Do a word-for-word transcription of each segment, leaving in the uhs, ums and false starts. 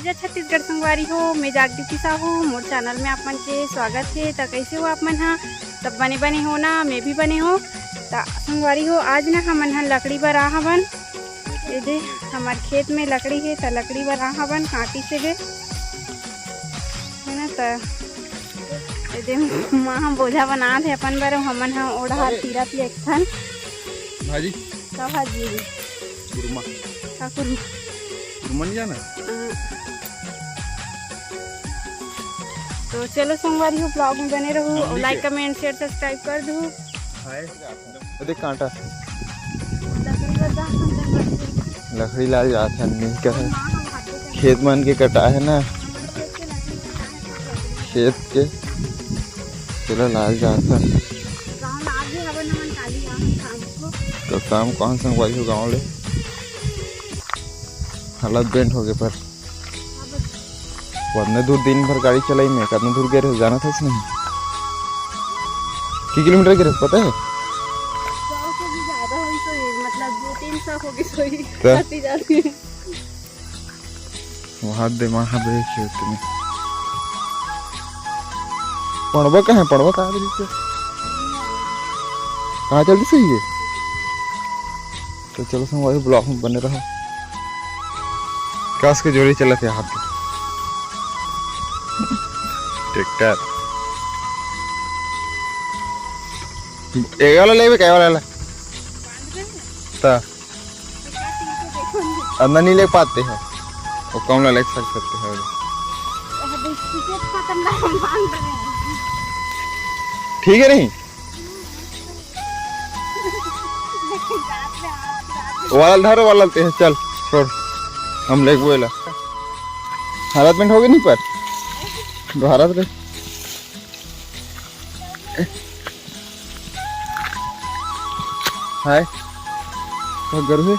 जय छत्तीसगढ़ संगवारी हो, मैं जागृति साहू, मोर चैनल में आप मन के स्वागत हे। त कइसे हो आप मन ह? सब बने बने हो ना? मैं भी बने हो। त संगवारी हो, आज ना हमन ह लकड़ी बर आ हवन। ये दे, हमर खेत में लकड़ी हे, त लकड़ी बर आ हवन कांटी से बे, है ना? त ये दे, माँ हम बोझा बनात हे अपन बर, हमन ह ओढ़ा अरे। तीरथ ले एक ठन। भाजी। का भाजी? कुरमा। का कुरमा? कुरमा नहीं जाना? हाँ। तो चलो संगवारी हो, ब्लॉग में बने रहो, हम भी लाइक, के। कमेंट, शेयर, सब्सक्राइब कर दो। हाय। ये देख कांटा। लकड़ी बर जा, हम जंगल से। लकड़ी लाल जात हन, नहीं कहे। माँ हम हाथे से खेत मन के कटा है ना, खेत के। चलो लाल जात हन। गाँव ला आगे हवन हमन काली, यहाँ हम शाम को। तो शाम को हम संगवारी हो गाँव ले। हालत बेंट हो गए पर वतने दूर दिन भर गाड़ी चलाई में, कतना दूर गए रहे, जाना था इसमें। कितने किलोमीटर गए रहे, पता है? सौ से भी ज्यादा होई तो ये, मतलब, दो तीन सौ होगी सोई, क्या? आती जाती। वहाँ दे, वहाँ दे खेत में। पड़वा कहाँ है? पड़वा कहाँ है? कहाँ जल्दी सही है? तो चलो संगवारी, ब्लॉग में बने रहो। कस के जोरी चलत हे हाथ में। ट्रैक्टर। ये वाला लेबे, क्या वाला? ता। अंदर नहीं ले पाते हैं, वो कौन ला ले सकते हैं? ठीक है नहीं? वाला धर, वाला ते, चल, छोड़, हम लेगबो एला। हालत में हो गई नहीं पर भारत रे। हाय, तो गरु है।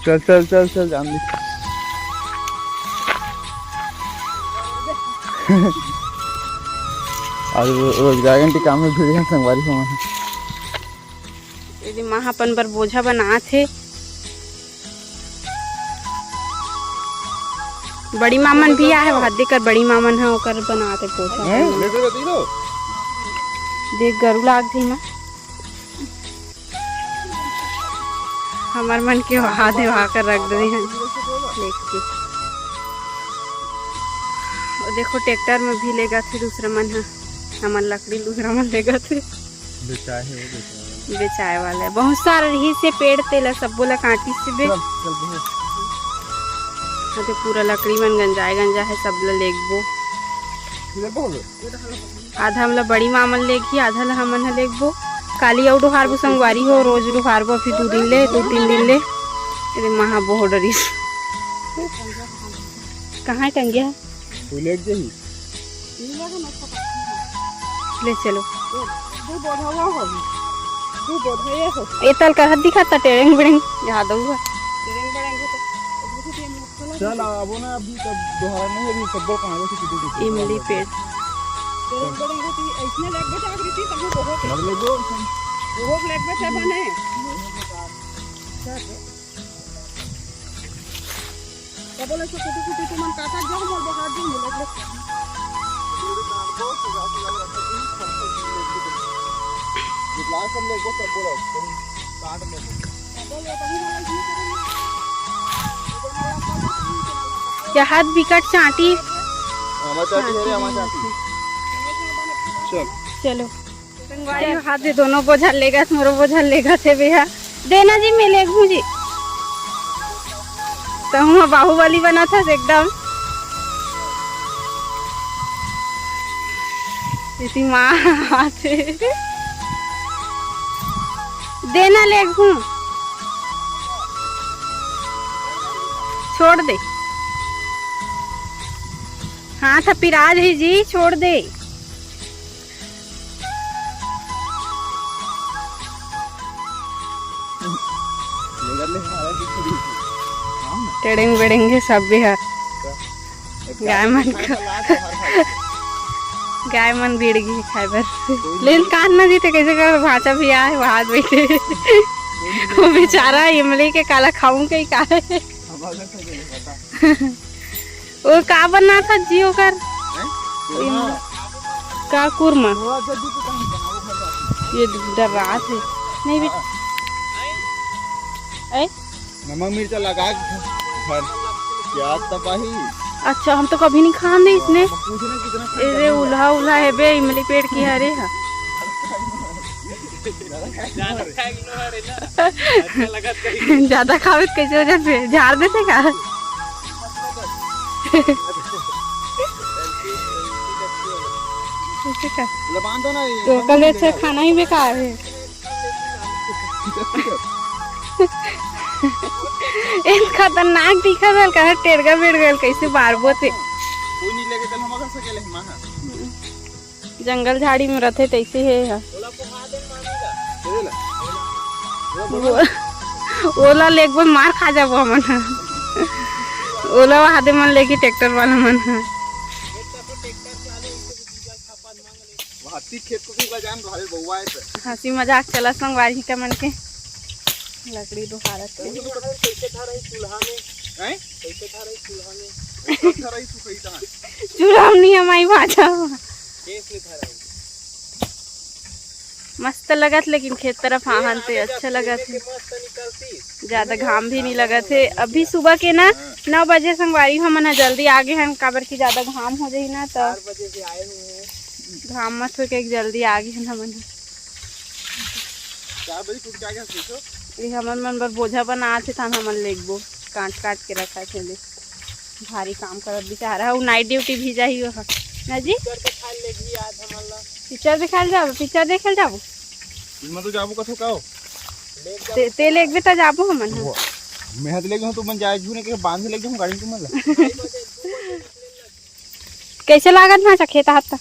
चल, चल, चल, चल, जान दे। आज रो-, रोजगार घंटी काम में भिड़े हैं संगवारी हो। ये दे माँ अपन बर बोझा बनात हे। बड़ी मामन भी आए, वहाँ देकर बड़ी मामन है, ओकर बनात हे बोझा। हैं? ले दे, दे दो। देख, गरु लाग जाही ना। हमर मन के वहा दे, वहा कर रख दे हैं। देख के। वो देखो, ट्रैक्टर में भी लेगथे दूसरा मन ह। हमर लकड़ी दूसरा मन लेगथे। बेचाए हे, वो बेचाए वाला। बेचाए वाला है। बहुत सारा रही से पेड़, तेला सब्बो ला काटी से बे। चल, चल, बहुत। हाँ, तो पूरा लकड़ी मन गंजाए गंजा है, सब ला लेगबो। ले बहुत। आधा हमला बड़ी मामन लेगही, आधा ला हमन ह लेगबो। काली अउ डोहारबो संगवारी हो, रोज डोहारबो, अभी दू दिन ले, दू तीन दिन ले। एदे महा बहुत डरिस। कहाँ टंगिया? तू लेग जही। ले चलो। ए तल कर हद दिखा ता टेरेंग बिड़ेंग। यहाँ दऊगा। चल, आबो ना, अभी तब दोहरा नहीं, अभी सब्बो कहाँ से छुट्टी दे। इमली पेड़। ऐसने लगबे तो आखिरी चीज तब वो बहुत। लग ले दो। वो लगबे तो बने। कबो ले से कुटी कुटी तुमन काटा जाओ, मोर बहार दिन मिलत ले। या हाथ बिकट चाटी। आमा चाटी है रे, आमा चाटी। चल। चलो। संगवारी हो, हाथ दे, दोनों बोझा लेगत, मोरो बोझा लेगत हे बेहा। देना जी, मैं लेगहूँ जी। तहूँ ह बाहुबली बनत हस एकदम। इति माँ हाथ हे। देना लेगहूँ। छोड़ दे। हाथ ह पिरा जही जी, छोड़ दे। टेड़ेंग बेड़ेंग हे सब बिहार। गाय मन का, गाय मन भीड़ गई खाए बर। लेकिन कान ना जीते कैसे कर, भांचा भी आए, वहां बैठे। वो बेचारा इमली के काला खाऊं के का है। वो का बना था जी ओकर? का कुरमा? ये डर्रात हे। नहीं बेटा। ए? नमक मिर्चा लगा के घर प्याज तबाही। अच्छा, हम तो कभी नहीं खान दे इसने। पूछने कितना ए रे, उल्हा उल्हा है बे, इमली पेड़ की हरे हा। ज्यादा खावे तो कैसे हो जाते, झाड़ देते का? कैसे का? लबान दो ना ये। तो कल अच्छा खाना ही बेकार है। एक खतरनाक दिखा था, कहा टेड़गा बेड़ गल, कैसे बारबो थे। कोई नहीं लेके चल, हम अगर सकेले, माँ। जंगल झाड़ी में रथे तैसे हे ह। वो-, ओला लेगबो मार खा जाबो हमन ह। ओला वादे मन लेके ट्रैक्टर वाला मन ह। हंसी मजाक चला संगवारी का मन के। लकड़ी दोहारत हे। कैसे था रही चूल्हा में? हैं? कैसे था रही चूल्हा में? चूल्हा में नहीं, हमारी भाजा। मस्त लगत, लेकिन खेत तरफ आहन ते अच्छा लगत हे। ज्यादा घाम भी नहीं लगत हे। अभी सुबह के ना नौ बजे संगवारी हमन ह जल्दी आ गे हन, काबर कि ज्यादा घाम हो जाही ना, त घाम मत होके जल्दी आ गे हन हमन ह। ये हमन मन बर बोझा बनात हे, तहन हमन लेगबो, काट काट के रखत हे ले। भारी काम करत बेचारा, अउ नाइट ड्यूटी भी जाही ओह। ना जी? पिक्चर देखाल जाबो, पिक्चर देखाल जाबो। मैं तो जाबो कथो का हो? ते, ते लेगबे त जाबो हमन ह। मैं हाथ लेगे हूँ तो मन जाए झूने के बांध लेगे हूँ गाड़ी में तुमन ला। कैसे लागत भांचा खेत हाथ त?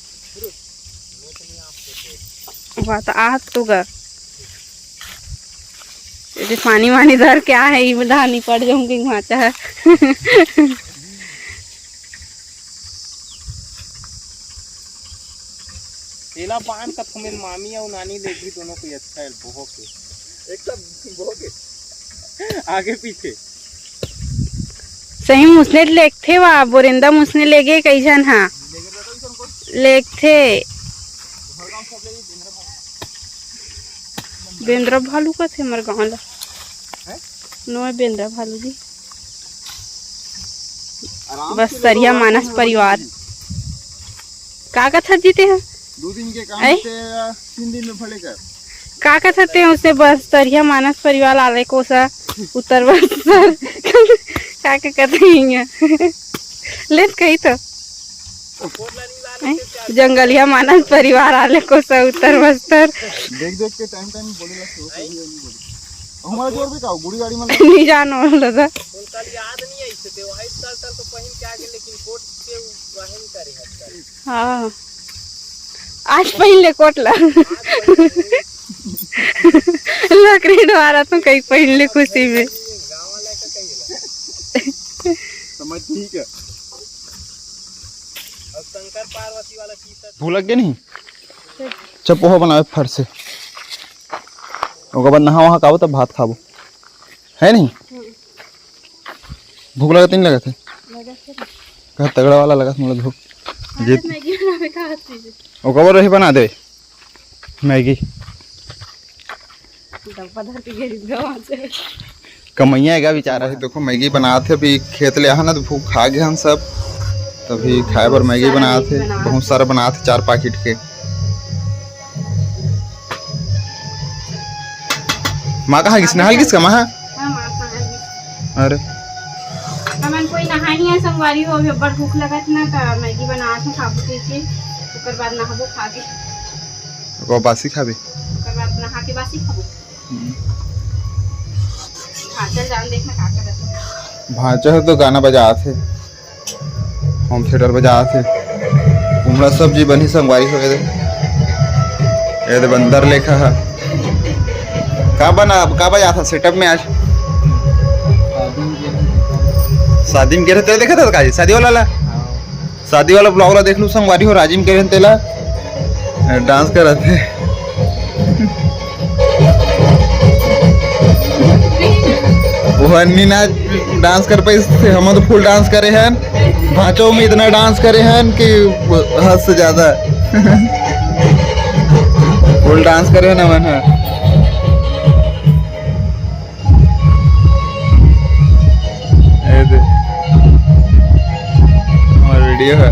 वाह, त आहत तो गा। ये पानी वानी धर के आहे, ये धानी पड़ जाऊंगी भांचा है। तेला बांध का थोमेन मामी अउ नानी ले भी दोनों कोई अच्छा है, बोहो के। एक सब बोहो के। आगे पीछे। सही मुसने लेगथे वा, बोरेंदा मुसने लेगे कई झन हा। लेगथे। बेंदरा भालू कथे हमर गाँव ला। हैं? नोए बेंदरा भालू जी। आराम से बस्तरिया लेगो, मानस आराम से परिवार। लेगो। का कथत जी ते ह? दो दिन के काम ऐ? ते, तीन दिन में भले कर। का कथत ते उसने बस्तरिया मानस परिवार आले कोसा उत्तर बस्तर। का का कथे हिंगा? लेत कही तो। ऐ? जंगलिया मानस परिवार आले कोसा उत्तर बस्तर। देख देख के टाइम टाइम बोले ला, सो सही है, नहीं बोले। हमारा जोर भी का गुड़ी गाड़ी में नहीं जानो लगा। हाँ, आज पहिन ले कोट ला। लकड़ी डोहारा तो कई पहिन ले खुशी में। समझ ठीक है। भूख लग गए नहीं? चल पोहा बनावे फट से, ओकर बाद नहा वहा के आबो तब भात खाबो, है नहीं? भूख लगत नहीं लगत है? लगत है ना। कहा तगड़ा वाला लगत मोला भूख। अरे, जे मैगी बनावे का आती है? ओकर बर रही बना दे मैगी। डब्बा धर के गिर गया वहाँ से। कमैया एगा बेचारा है। देखो मैगी बनात हे, अभी खेत ले आहा ना तो भूख खा गए हम सब, तभी खाए बर मैगी बनात हे। बहुत सारा बनात हे, चार पैकेट के। माँ कहाँ गिस? नहा गिस का माँ? हाँ, माँ कहाँ गिस? अरे। हमन कोई नहा नहीं है, संगवारी हो, अभी अब्बड़ भूख लगत ना, त मैगी बनात हूँ, खाबो कइसे, ओकर बाद नहाबो खा के। ओकर बासी खाबे? ओकर बाद नहा के बासी खाबो। हम्म। हाँ, चल जान देख ना का करत है। भांचा ह तो गाना बजात हे। होम थिएटर बजात हे। कुमड़ा सब्जी बनी संगवारी हो, ये दे। ये दे बंदर लेखा है। का बना, का बजात हे सेटअप में आज? शादी में गे रहे, तेला देखा था का जी? शादी वाला ला? शादी वाला ब्लॉग ला देख लू संगवारी हो, राजिम के रहन तेला डांस करत हे। वो अन्नी ना डांस कर पाइस, हम तो फुल डांस करे हन। भांचो में इतना डांस करे हन कि हद से ज्यादा। फुल डांस करे हन हमन ह। ए दे। हमार वीडियो है।